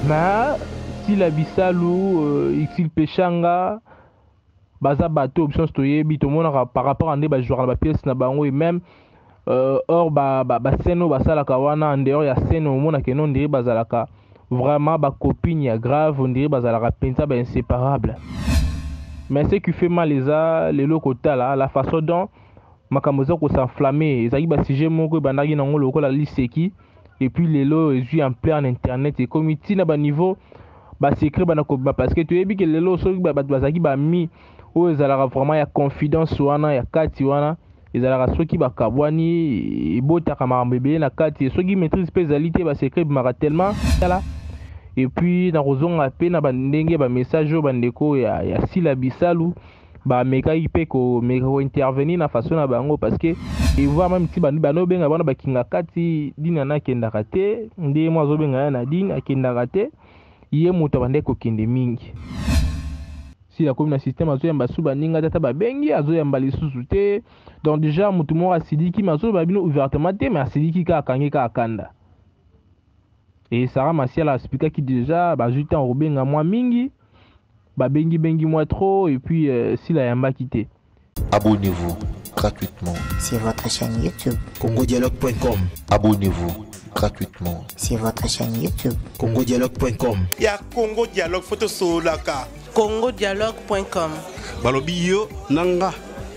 Mais Sila Bisalu, Ursule Peshanga baza bato biso nyonso toyebi, tomonaka par rapport nde bajouaka na bapièce na bango et même or bascène oyo basalaka wana, en dehors ya scène, omonaka eno ndire bazalaka vraiment bacopine ya grave, ondire bazalaka mpenza bainséparable. Mais ce qui fait mal eza lelo kotala la façon dont makambo eza kos'enflammer. Ezalaki basujet moko ebandaki nango lokola liseki et puis lelo ezwi ampleur na internet, ekomi ntina baniveau basecret bana kobima, parce que toyebi ke lelo soki bato bazalaki bami oyo ezalaka vraiment ya confidence wana ya kati wana, ezalaka soki bakabwani ebotaka makambo ebele na kati. Soki maîtrise mpe ezali te, basecret ebimaka tellement. Tala, et puis nakozonga mpe na bandenge bamessage oyo bandeko ya Sila Bisalu bamekaki mpe komeka kointervenir na façon na bango, parce que evoir même ti banobenga bana bakinga kati Dina na akendaka te, nde mo azobenga ya Nadine akendaka te, ye moto abandaki kokende mingi. Sila akomi na système, azoyamba su baninga te, ata babengi azoyamba lisusu te. Donc déjà motu moko asiliki, me azoloba bino ouvertement te, mais asiliki kaka, akangi kaka kanda. E Sara Masiala aexpliquaki déjà, bazwi ntango kobenga mwa mingi, babengi-bengi mwa trop et puis Sila ayambaki te. Abonnez-vous gratuitement sur votre chaîne YouTube. congodialogue.com. Abonnez-vous gratuitement sur votre chaîne YouTube. congodialogue.com. Ya Congo Dialogue, faut tosololaka. congodialogue.com. Balobi yo na nga,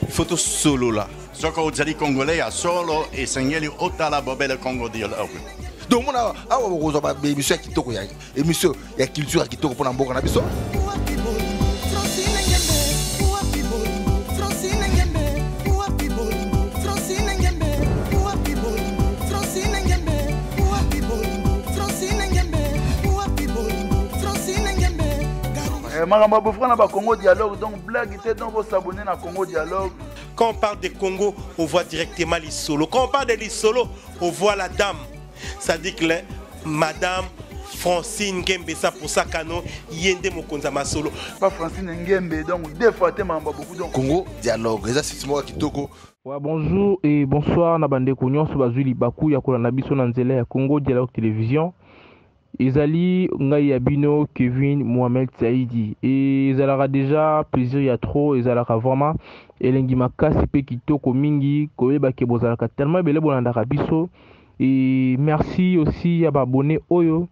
faut tosolola. Soki ozali Congolais ya solo, esengeli otala bobele Congo Dialogue. Donc mona awa bokozwa baémission ya kitoko, ya émission ya culture ya kitoko mpona mboka na biso. Wapi bolingo, Francine Ngembe? Wapi bolingo, Francine Ngembe? Wapi bolingo, Francine Ngembe? Wapi bolingo, Francine Ngembe? Wapi bolingo, Francine Ngembe? Wapi bolingo, Francine Ngembe? Makambo ya bofra na bacongo Dialogue, donc blague te, donc bosabonner na Congo Dialogue. Quand on parle de Congo, on voit directement Lisolo. Quand on parle de Lisolo, on voit la dame. Ça dit que madame Francine Ngembe pour Sakano, Yende mokonza masolo. Pa Francine Ngembe, donc deux fois te, makambo ya beaucoup, donc Congo Dialogue eza site moko ya kitoko. Ouais, bonjour et bonsoir na bandeko nyonso bazwi libaku ya kolanda biso na nzela ya Congo Dialogue Télévision. Ezali ngai ya bino Kevin Mohamed Saidi. E ezalaka déjà plaisir ya trop, ezalaka vraiment elengi makasi mpe kitoko mingi koyeba ke bozalaka tellement ebele bolandaka biso. Et merci aussi ya baabonné oyo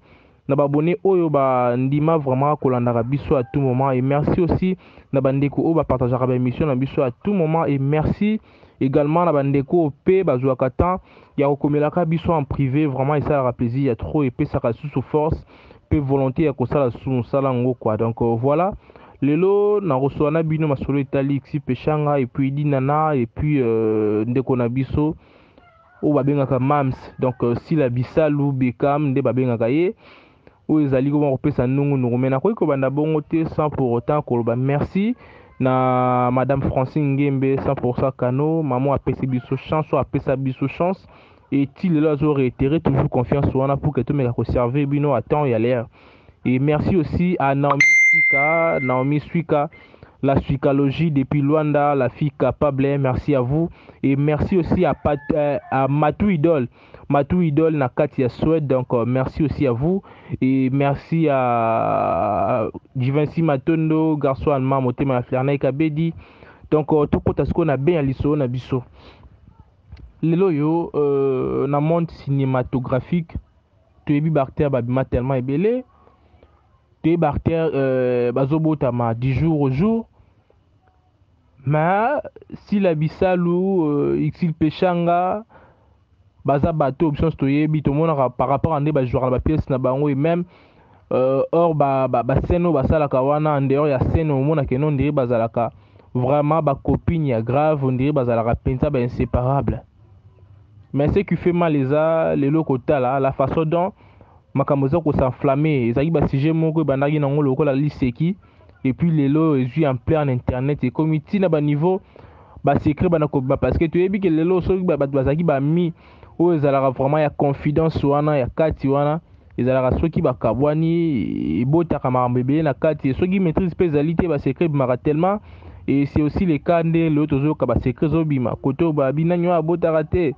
na baabonné oyo bandima vraiment kolandaka biso à tout moment, et merci aussi na bandeko oyo bapartageaka baémission na biso à tout moment, et merci également na bandeko mpe bazwaka temps ya kokomelaka biso en privé. Vraiment esalaka plaisir ya trop, epesaka susu force mpe volonté ya kosala susu mosala yango quoi. Donc voilà, lelo nakosola na bino masolo etali Ursule Peshanga et puis Dinana et puis ndeko na biso oyo babengaka Mams, donc Sila Bisalu Bekam nde babengaka ye, oyo ezali koma kopesa nungunungu. Me nakoki kobanda bongo te sans pour autant koloba merci na madame Francine Ngembe 100% Kano, mama apesi biso chance, oyo apesa biso chance et ti lelo azo réitérer toujours confiance wana pour que tomeka koservir bino à temps ya l'air. Et merci aussi à Naomi Suika, Naomi Suika, la suicalogie depuis Luanda, la fille capable, hein, merci à vous. Et merci aussi à Matou Idol, Matou Idol na kati ya Suède, donc merci aussi à vous. Et merci à Jivancy Matondo, garçon allemand, motema ya Fernay Kabedi. Donc tokota sikoyo na ben ya lisolo na biso. Lelo yo na monde cinématographique, toyebi baacteur babima tellement ebele, toyebi baacteur bazobotama du jour au jour. Mais Sila Bisalu, Ursule Peshanga baza bato biso nyonso toyebi, tomonaka par rapport nde bajouaka na bapièce na bango et même or bascène oyo basalaka wana, en dehors ya scène, omonaka eno ndire bazalaka vraiment bacopine ya grave, ondire bazalaka mpenza bainséparable. Mais ce qui fait mal eza lelo kotala la façon dont makambo eza kos'enflammer. Ezalaki basujet moko ebandaki nango lokola liseki et puis lelo ezwi ampleur na internet, ekomi ntina baniveau basecret bana kobima, parce que toyebi ke lelo soki bato bazalaki bami oyo ezalaka vraiment ya confidence wana ya kati wana, ezalaka soki bakabwani ebotaka makambo ebele na kati. Soki maîtrise mpe ezali te, basecret ebimaka tellement. Et c'est aussi le cas nde lelo tozoyoka basecret ezobima kote oyo babi nani oyo abotaka te,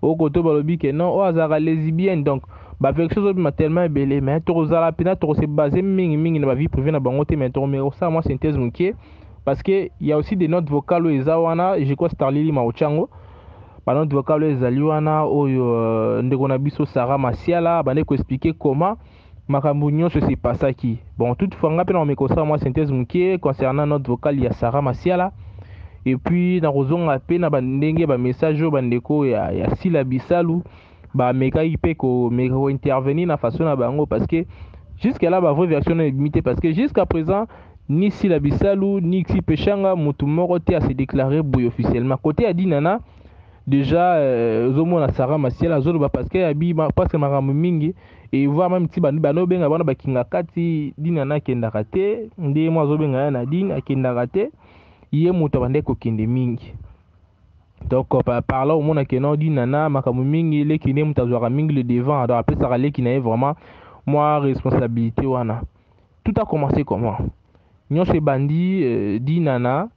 oyo kote oyo balobi ke non, oyo azalaka lesbienne. Donc Baversion ezobima tellement ebele, mais tokozala mpena tokose base mingimingi na bavie privée na bango te, mais tokomeka kosala mwa synthèse moke, parce que y a aussi des notes vocales oyo eza wana. Je crois Starlili Maochango, banote vocale oyo ezali wana, oyo ndeko na biso Sara Masiala bande koexpliquer comment makambo nyonso esepasaki. Bon, toutefois nga mpe na komeka kosala mwa synthèse moke concernant note vocale ya Sara Masiala, et puis nakozonga mpe na bandenge bamessage oyo bandeko ya Sila Bisalu bamekaki mpe komeka kointervenir na façon na bango, parce que jusque là bavrai version na ebimi te, parce que jusqu'à présent ni Sila Bisalu ni Xi Peshanga, motu moko te ase déclaré boye officiellement. Côté ya Dinana déjà, ozomona Sara Masiala azoloba, parce que abi parce que makambo mingi et voire même ti bano obenga bana bakinga kati, Dinana akendaka te. Nde mo azobenga ya Nadine, akendaka te, ye moto abandaki kokende mingi. Donc par là omona ke non, Dinana makambo mingi leki nde moto azwaka mingi le devant, donc apesaka leki na ye vraiment mwa responsabilité wana. Tout a commencé comment? Nyonso ebandi Dinana,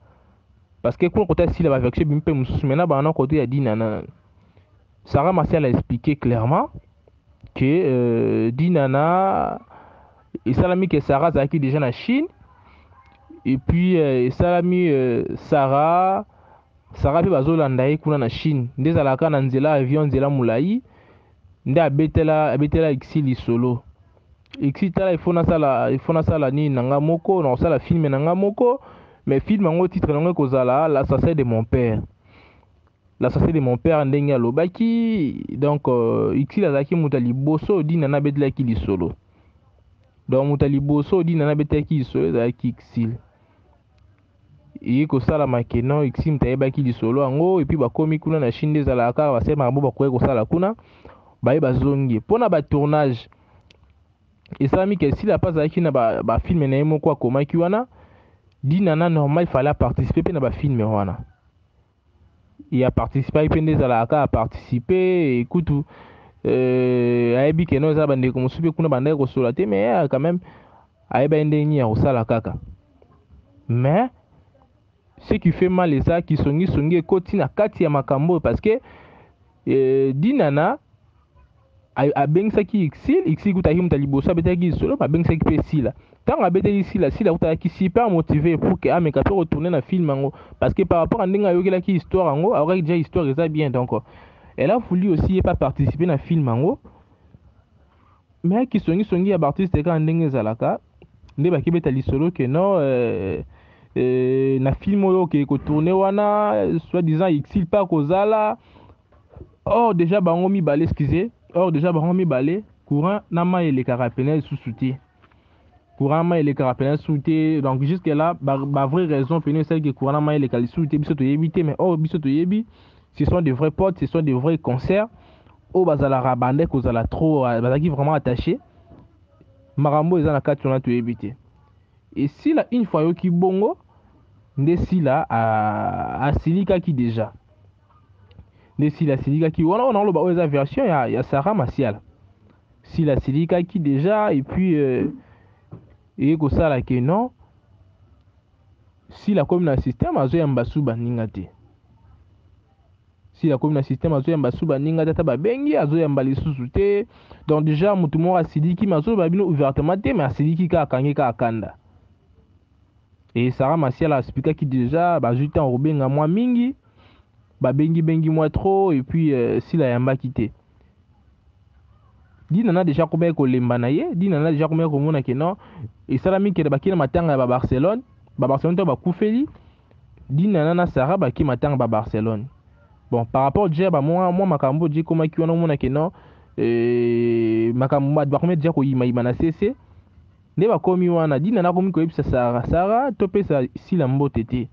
parce que kuna côté asila baversion ebimi mpe mosusu. Maintenant bana côté ya Dinana, Sarah Masiala a expliqué clairement que Dinana, esalami ke Sarah azalaki déjà na Chine, et puis esalami Sarah mpe bazolanda ye kuna na Chine, nde ezalaka na nzela avion, nzela molai, nde abetela Exi lisolo. Exi, tala, ifo nasala nini na nga moko, na kosala film na nga moko, mais film yango, titre nango ekozala "L'assassin de mon père", "L'assassin de mon père", ndenge alobaki. Donc Exil azalaki moto ya liboso Dinana abetelaki lisolo. Donc moto ya liboso Dinana abetelaki lisolo ezalaki Exil. Eye kosalama ke non, Exil moto ayebaki lisolo yango, et puis bakomi kuna na Chine, nde ezalaka kaka basali makambo bakoki kosala kuna, baye bazongi mpona batournage. Esalami ke Sila mpe azalaki na bafilm na ye moko akomaki wana. Dinana, normal, fallait aparticipe mpe na bafilm wana, ye aparticipaki mpe, nde ezalaka kaka aparticipe. Ekutu ayebi ke no, eza bandeko mosusu mpe kuna bandaki kosola te, mais quand même ayebaki ndenge nini ya kosala kaka. Mais ce qui fait mal, eza kisongisongi ekoti na kati ya makambo oyo, parce que Dinana abengisaki Exil. Exil kutaki moto ya liboso abetaki lisolo, babengisaki mpe Sila. Ntango abetaki Sila, Sila kutaki super motivé pour ke ameka mpe retourner na film yango, parce que par rapport à ndenge ayokelaki histoire yango, ayokaki déjà histoire eza bien, donc elle a voulu aussi ye pa participer na film yango. Mais kisongisongi ya baartiste kaka ndenge ezalaka, nde bakibeta lisolo ke non, na film oyo okeye kotourner wana, soit disant Exil mpe akozala. Or déjà bango mibale, excuse, or déjà bango mibale, courant na mai elekaka pene lisusu te, courant mai elekaka pene lisusu te. Donc jusque là bavrai raison pene esalaki courant na mai eleka lisusu te, biso toyebi te. Mais or biso toyebi, ce sont des vrais potes, ce sont des vrais concerts oyo bazalaka, bande kozala trop, bazalaki vraiment attaché. Makambo eza na kati wana toyebi te. Esila une fois ayoki bongo, nde Sila asilikaki déjà, nde Sila asilikaki wana. Oyo naoloba oyo eza version ya Sara Masiala. Sila asilikaki déjà, et puis eye kosala ke non, Sila komi na système azoyamba su baninga te. Sila komi na système azoyamba su baninga te, ata babengi azoyamba lisusu te. Donc déjà motu moko asiliki, mais azoloba bino ouvertement te, mais asiliki kaka, akangi kaka kanda. E Sara Masiala aexpliquaki déjà, bazwi ntango kobenga mwa mingi, babengibengi mwa trop, et puis Sila ayambaki te. Dinana déjà komaki kolemba na ye. Dinana déjà komaki komona ke non, esalami kende baki na matanga ya babarcelone, babarcelone to bakufeli. Dinana na Sara baki matanga babarcelone. Bon, par rapport déjà bamwa mwa makambo déjà ekomaki wana, omona ke non, makambo bato bakomi déjà koyimayima na sese. Nde bakomi wana, Dinana akomi koyebisa Sara: "Sara, topesa Sila mbote te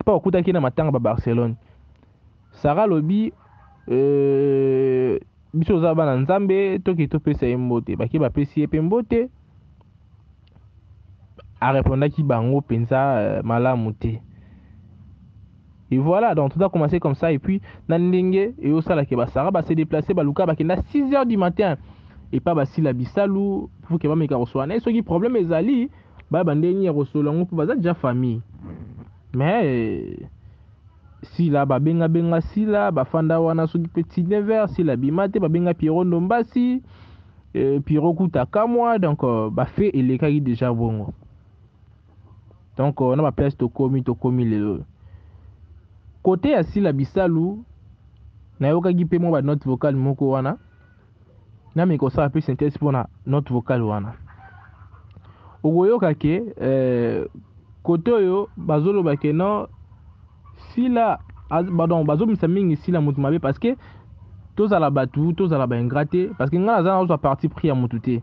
mpo bakutaki na matanga babarcelone." Sara alobi biso oza bana Nzambe, toki topesa ye mbote. Bake bapesi ye mpe mbote, arépondaki bango mpenza malamu te. Et voilà, donc tout a commencé comme ça. Et puis na ndenge eyosalaka, basara base déplacer, baluka bakenda 6 heures du matin epa Basila Bisalu pour ke bameka kosola na ye. Soki problème ezali, bayeba ndenge ya kosola yango, mpo baza déjà famille. Mais Sila babengabenga Sila, bafanda wana soki mpe 19 heures, Sila bima te. Babenga Piero Ndombasi. Piro kuta kamwa. Donc bafe elekaki déjà bongo. Donc na baplace tokomi lelo côté ya Sila Bisalu, nayokaki mpe mwa banote vocale moko wana. Nameki kosala mpe synthèse mpona note vocale wana. Okoyoka ke côté oyo bazoloba ke non, Sila, pardon, bazobimisa mingi Sila motu mabe, parce que tozala bato, tozala baingrat te, parce que ngai naza nazozwa parti pris ya motu te.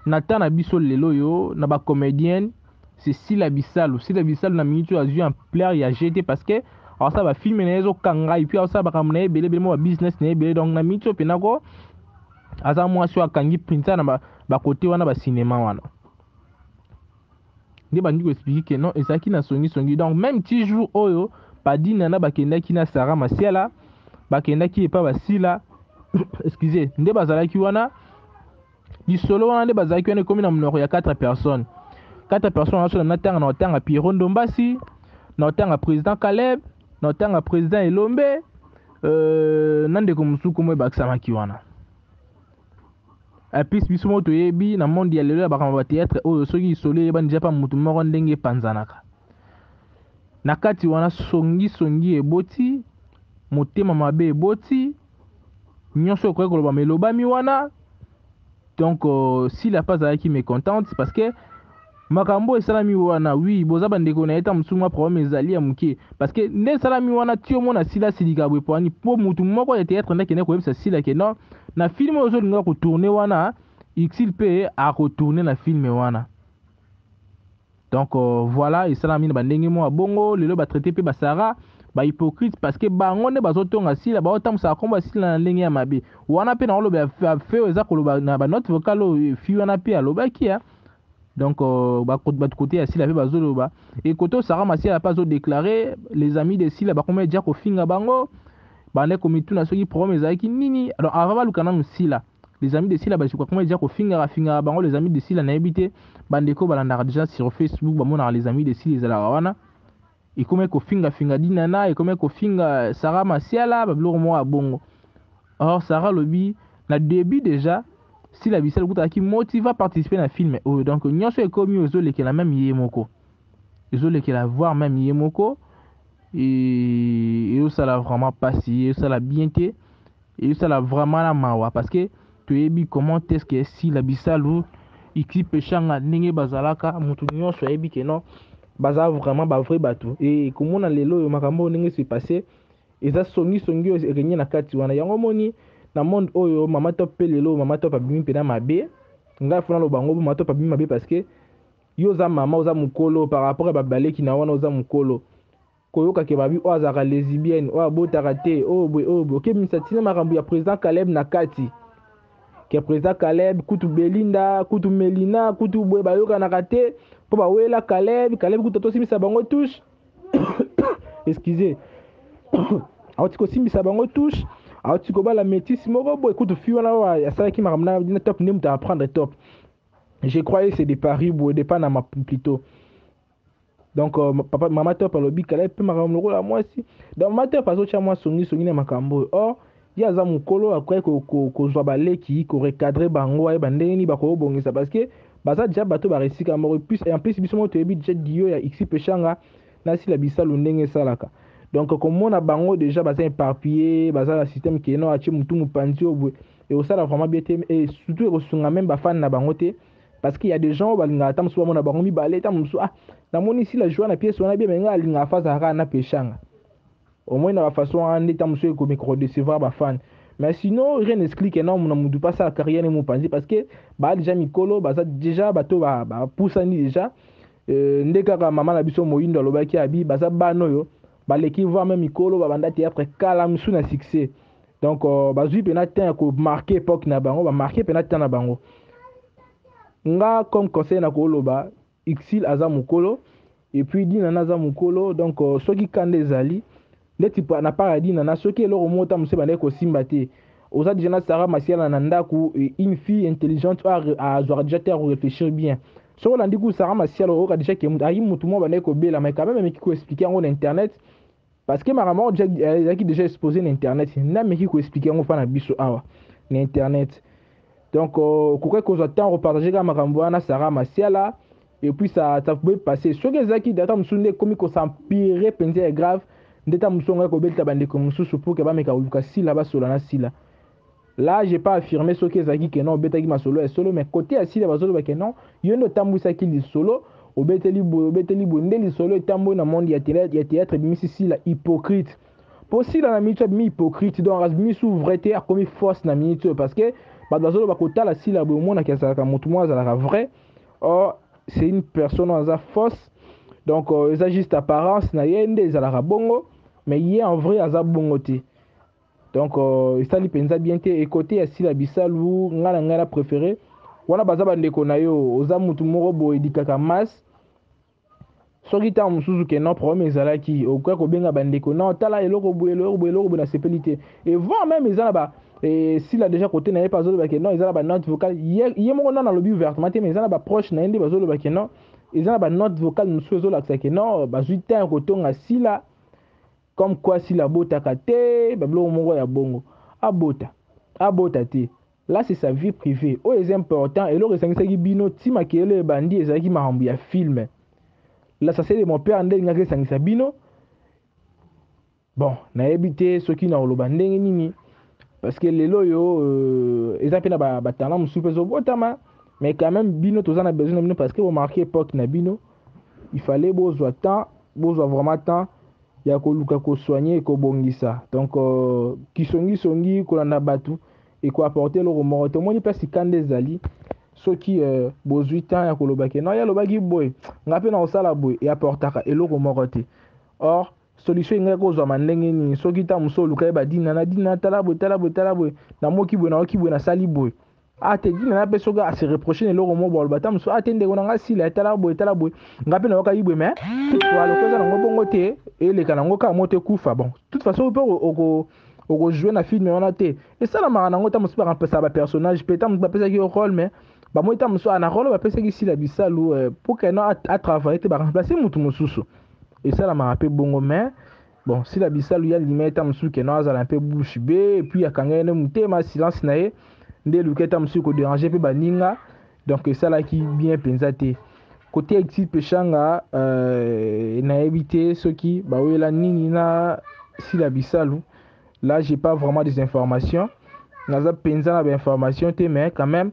Na temps na biso lelo oyo, na bacomédienne, c'est Sila Bisalu. Sila Bisalu na minute oyo azwi ampleur ya gt, parce que aosala bafilme na ye ezokanga, et puis aosala makambo na ye ebele ebele, mo babusiness na ye ebele. Donc na minute oyo mpena ko aza mwasi oyo akangi mpenza na bakote wana, bacinéma wana. Nde bandi koexpliquer ke non, ezalaki na songisongi. Donc même ti jour oyo badinana bakendaki na Sara Masiala, bakendaki epa basila, excusez, nde bazalaki wana, lisolo wana nde bazalaki wana ekomi na monoko ya 4 personnes. 4 personnes wana, so natanga, na otanga Pierrot Ndombasi, na otanga président Caleb, na otanga président Elombe, na ndeko mosusu kombo ebakisamaki wana. Epis biso moko toyebi na monde ya lelo ya bakambo ya théâtre oyo, soki lisolo eyebani deja pa motu moko, ndenge epanzanaka na kati wana, songisongi eboti, motema mabe eboti, nyonso ekoki koloba ma elobami wana. Donc Sila mpe azalaki mécontente, parce que makambo esalami wana, oui, boza bandeko na ye, ta mosusu mwa problème ezali ya moke, parce que nde esalami wana ti omona Sila asilika boye poani, mpo mutu moko ya théâtre nde akende koyebisa Sila ke non, na film oyo ozolinga kotourner wana, Ursule mpe akotourner na film wana. Donc voilà, esalami na bandenge moko ya bongo. Lelo batraiter mpe basara bahypocrite, parce que bango nde bazotonga Sila, baotambwisaka nkombo ya Sila na ndenge ya mabe wana. Mpe naoloba fe oyo eza koloba na banote vocale oyo fi wana mpe alobaki ya. Donc bato côté ya Sila mpe bazoloba, e côté Sara Masiala mpe azodéclarer, les amis de Sila bakoma deja kofinga bango, bande komituna soki problème ezalaki nini. Donc avant baluka nanu Sila, les amis de Sila bakoma deja kofingaka fingaka bango. Les amis de Sila, nayebi te, bandeko balandaka déjà sur Facebook, bamonaka les amis de Sila ezalaka wana, ekomi kofingafinga Dinana, ekomi kofinga Sara Masiala, babiloko moko ya bongo. Or Sara alobi na début déjà, Sila Bisala kutaki motivé participer na film oyo. Donc nyonso ekomi oyo ezolekela même ye moko, ezolekela voir même ye moko, ezosala vraiment mpasi, ezosala bien te, ezosala vraiment na mawa, parce que toyebi comment est ce que Sila Bisalu, équipe echanga, ndenge bazalaka. Motu nyonso ayebi ke non, baza vraiment bavrai bato. E komona lelo oyo makambo oyo ndenge se passe, eza songisongi oyo erenye na kati wana. Yango omoni na monde oyo, Mama Top mpe lelo, Mama Top abimi mpena mabe. Ngai fona loba yango, Mama Top abimi mabe, parce que yo oza mama, oza mokolo par rapport ya babaleki na wana, oza mokolo, koyoka ke babi oyo azalaka lesbienne, oyo abotaka te, oyo boye, oyo boye, okebimisa ntina makambo ya président Caleb na kati, ke président Caleb kutu, Belinda kutu, Melina kutu boye, bayokanaka te mpo bawela Caleb. Caleb kutu tosimbisa bango touche, excusez, awuti kosimbisa bango touche, awuti kobala métisse moko boye. Kutu fi wana oyo asalaki makambo na Top, nde moto apprendre Top, je croyais c'est de Paris boye, de Panama plutôt. Donc papa, Mama Top alobi Caleb mpe makambo lokola mwasi. Donc Mama Top azotya mwa songisongi na makambo oyo. Or ye aza mokolo, akoki kozwa baleki, korecadrer bango, ayeba ndenge nini bakobongisa, parce que baza déjà bato baresika moko. Plus en plus, biso moko toyebi déjà dio ya Xi Peshanga na Sila Bisalu ndenge esalaka. Donc komona bango déjà baza éparpillé, baza na système keno atie mutu mopanzi oyo boye, ekosala vraiment bien te, et surtout ekosunga même bafans na bango te, parce qu'il y a des gens oyo balingaka ata mosusu bamona bango mibale. Ta mosusu, ah, namoni Sila joie na pièce wana bien, me ngai alingaka fa azalaka na Peshanga. Au moins na bafaçon wana nde ta mosusu ekomi kodécevoir bafans. Mais sinon, rien n'explique non na mutu mpe asala carrière ne mopanzi, parce que baa déjà mikolo, baza déjà bato bapusani déjà. Nde kaka mama na biso moyindo alobaki, abi baza bana oyo baleki, voir même mikolo, babanda théâtre kala, mosu na succès. Donc bazwi mpena temps ya komarquer époque na bango, bamarquer mpena temps na bango. Nga comme conseil na koloba, Ursule aza mokolo, et puis Dinana aza mokolo. Donc soki kanda ezali ndeti na part ya Dinana, soki eloko moko ta mosu ebandaki kosimba te, oza déjà na Sara Masiala na ndako, une fille intelligente oyo azwaka déjà te ya koréfléchir bien. Soki olandi ku Sara Masiala, oyoka déjà ke ayi motu moko bandaki kobela, mais quand même ameki koexpliquer yango na internet, parce que makambo yango ezalaki déjà exposé na internet, nde ameki koexpliquer yango mpa na biso awa na internet. Donc okoki kozwa temps kopartage kaka makambo wana Sara Masiala, et puis ça pouvait passer. Soki ezalaki data mosusu nde ekomi kos'empirer mpenza ya grave, nde ta mosusu ngai kobelita bandeko mosusu pour ke bameka koluka Sila, basola na Sila. Là, j'ai pas affirmé soki ezalaki ke non, obetaki masolo ya solo, mais côté ya Sila bazoloba ke non, yo nde otambwisaki lisolo, obeteli boye, obeteli boye, nde lisolo etamboli na monde ya théâtre, ebimisi Sila hypocrite. Mpo Sila na minute abimi hypocrite, donc abimi su vrai te, akomi force na minute oyo, parce que bato bazoloba kotala Sila boye, omonaki azalaka motu moko azalaka vrai, or c'est une personne oyo aza fausse. Donc eza juste apparence na ye nde ezalaka bongo, mais ye en vrai aza bongo te. Donc esali mpenza bien te. Ekote ya Sila Bisalu, ngai na ngai na préféré wana baza bandeko na yo, oza mutu moko boye edikaka masse. Soki ntango mosusu ke non, problème ezalaki, okoki kobenga bandeko: non, tala eloko boye, eloko boye, eloko boye, nasepeli te. Et voire même eza na ba Sila déjà côté na ye mpe azoloba ke non, eza na banote vocale. Ye moko nano alobi ouvertement te, mais eza na baproche na ye nde bazoloba ke non, eza na banote vocale mosusu ezolakisa ke non, bazwi temps ya kotonga Sila, comme quoi Sila abotaka te, babiloko moko ya bongo. Abota, abota te, là c'est sa vie privée. Oyo eza important, eloko esangisaki bino ti makelelo ebandi ezalaki makambo ya film L'assassin de mon père nde elingaki esangisa bino. Bon, nayebi te soki na koloba ndenge nini, parce que lelo oyo eza mpe na batalent mosusu mpe ezobotama, mais quand même bino toza na besoin na bino, parce que bomarquer époque na bino. Il fallait bozwa temps, bozwa vraiment temps ya koluka kosoigner, kobongisa. Donc kisongisongi, kolanda bato ekoapporter eloko moko. Tomoni mpasi kanda ezali soki bozwi temps ya koloba ke non, ye alobaki boye, nga mpe na kosala boye, eapportaka eloko moko te. Or solution engaki kozwama ndenge nini? Soki ntango mosusu oluka ye badina na dina, tala boye, tala boye, tala boye, namoki boye, nayoki boye, nasali boye, ate dina na mpe soki ase reproche na eloko moko, baloba ta mosusu ate ndeko na nga Sila, tala boye, tala boye, nga mpe nayokaki boye, mais toutefois loko eza nango bongo te, eleka nango kaka mo te, kufa. Bon, toute façon mpe okojouer na film wana te, esalamaka nango. Ta mosusu baremplaçaka bapersonnage mpe, ta mosusu bapesaki yo rôle, mais bamoi ta mosusu na rôle bapesaki Sila Bisalu pour ke no atravaille te, baremplace motu mosusu, esalamaka mpe bongo. Mais bon, Sila Bisalu ya ndima ta mosusu ke no azala mpe bouche bée, et puis akanga ye nde motema, silence na ye nde eluki ta mosusu kodéranger mpe baninga. Donc esalaki bien mpenza te. Côté Exil Peshanga, nayebi te soki bawela nini na Sila Bisalu. Là, j'ai pas vraiment des informations, naza mpenza na bainformation te, mais quand même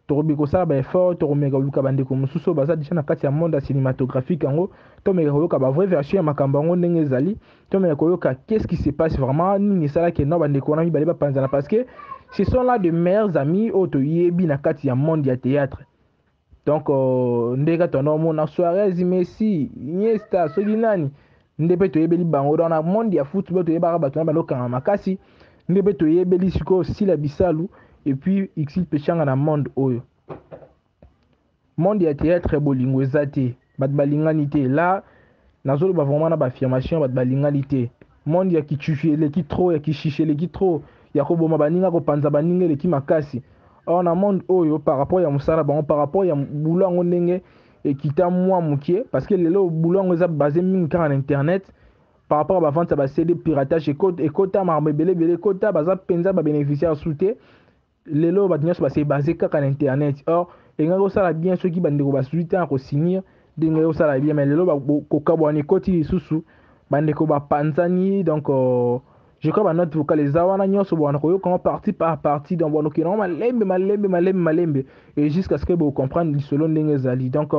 tokobi kosala baeffort, tokomeka koluka bandeko mosusu oyo baza déjà na kati ya monde ya cinématographique yango, tomeka koyoka bavrai version ya makambo yango ndenge ezali, tomeka koyoka qu'est-ce qui se passe vraiment, nini esalaki no bandeko wana mibale bapanzana, parce que ce sont là de meilleurs amis oyo toyebi na kati ya monde ya théâtre. Donc ndenge kaka omona Suarez, Messi, Iniesta, soki nani nde mpe toyebeli bango. Donc na monde ya football toyebaka bato na bandokanga makasi, nde mpe toyebeli sikoyo Sila Bisalu et puis Exil Peshanga na monde oyo, monde ya théâtre. Bolingo eza te, bato balingani te. Là nazoloba vraiment na baaffirmation, bato balingani te. Monde ya kichuchu eleki trop, ya kishishe eleki trop, ya koboma baninga, kopanza baninga eleki makasi. Or na monde oyo, par rapport ya mosala bango, par rapport ya bulo yango ndenge ekita mwa mokie, parce que lelo bulo yango eza basé mingi kaka na internet, par rapport à bavente ya baCD, piratage ekota, makambo ebele ebele ekota, baza mpenza babénéficiaire su te. Lelo bato nyonso base basé kaka na internet. Or elingaki kosala bien soki bandeko bazwi te ya kosigner, ndenge kosala bien, mais lelo kokabwana ekoti lisusu, bandeko bapanzani. Donc je crois banote vocale eza wana nyonso, bwana koyoka ngo partie par partie. Donc bwana okende ngo malembe malembe malembe malembe, et jusqu'à ce que bocomprendre lisolo ndenge ezali. Donc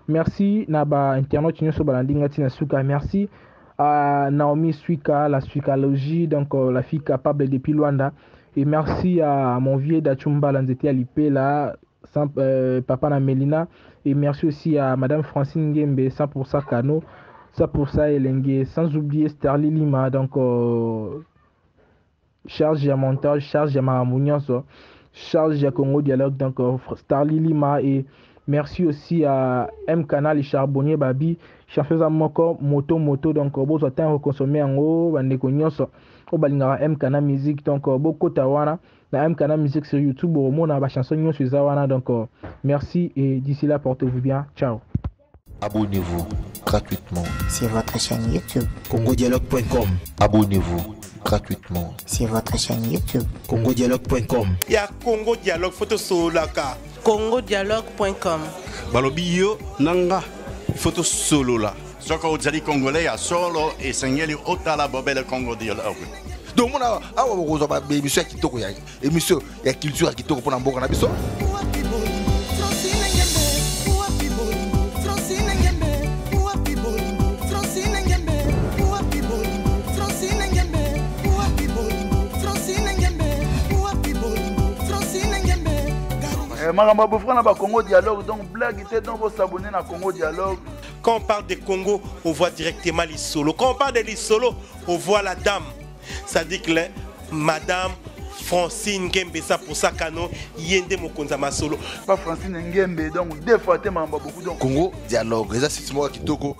merci na bainternaute nyonso balandi nga ntina suka. Merci à Naomi Suika, la Suikalogie, donc la fille capable depuis Luanda. Et merci à mon vieux Dachumba Lanzete Alipela, papa na Melina. Et merci aussi à Madame Francine Ngembe, 100% Kano, 100% Elengue, sans oublier Sterling Lima, donc charge à montage, charge à Maramounianso, charge à Congo Dialogue, donc Starly Lima. Et merci aussi à M Canal et Charbonnier Babi, chauffeur moko moto moto, donc bozwa temps consommer yango, bandeko nyonso oyo balingaka M Canal Music. Donc bokota wana na M Canal Music sur YouTube, omona bachanson nyonso eza wana. Donc merci et d'ici là, portez-vous bien, ciao. Abonnez-vous gratuitement sur votre chaîne YouTube congodialogue.com. Abonnez-vous gratuitement. Sur votre chaîne YouTube. congodialogue.com. Ya Congo Dialogue, faut tosololaka. congodialogue.com. Balobi yo na nga, il faut tosolola. Soki ozali Congolais ya solo, esengeli otala bobele Congo Dialogue. Donc mona awa bokozwa baémission ya kitoko, ya émission ya culture ya kitoko mpona mboka na biso. Francine Ngembe, wapi bolingo? Francine Ngembe, wapi bolingo? Francine Ngembe, wapi bolingo? Francine Ngembe, wapi bolingo? Francine Ngembe, wapi bolingo? Francine Ngembe. Makambo ya bofra na bacongo dialogue, donc blague te, donc bosabonner na Congo Dialogue. Quand on parle de Congo, on voit directement Lisolo. Quand on parle de Lisolo, on voit la dame. C'est-à-dire que Madame Francine Ngembe Sapoussa Kano, ye nde mokonzi ya masolo. Pa Francine Ngembe, donc deux fois te, makambo ya beaucoup, donc Congo Dialogue eza site moko ya kitoko.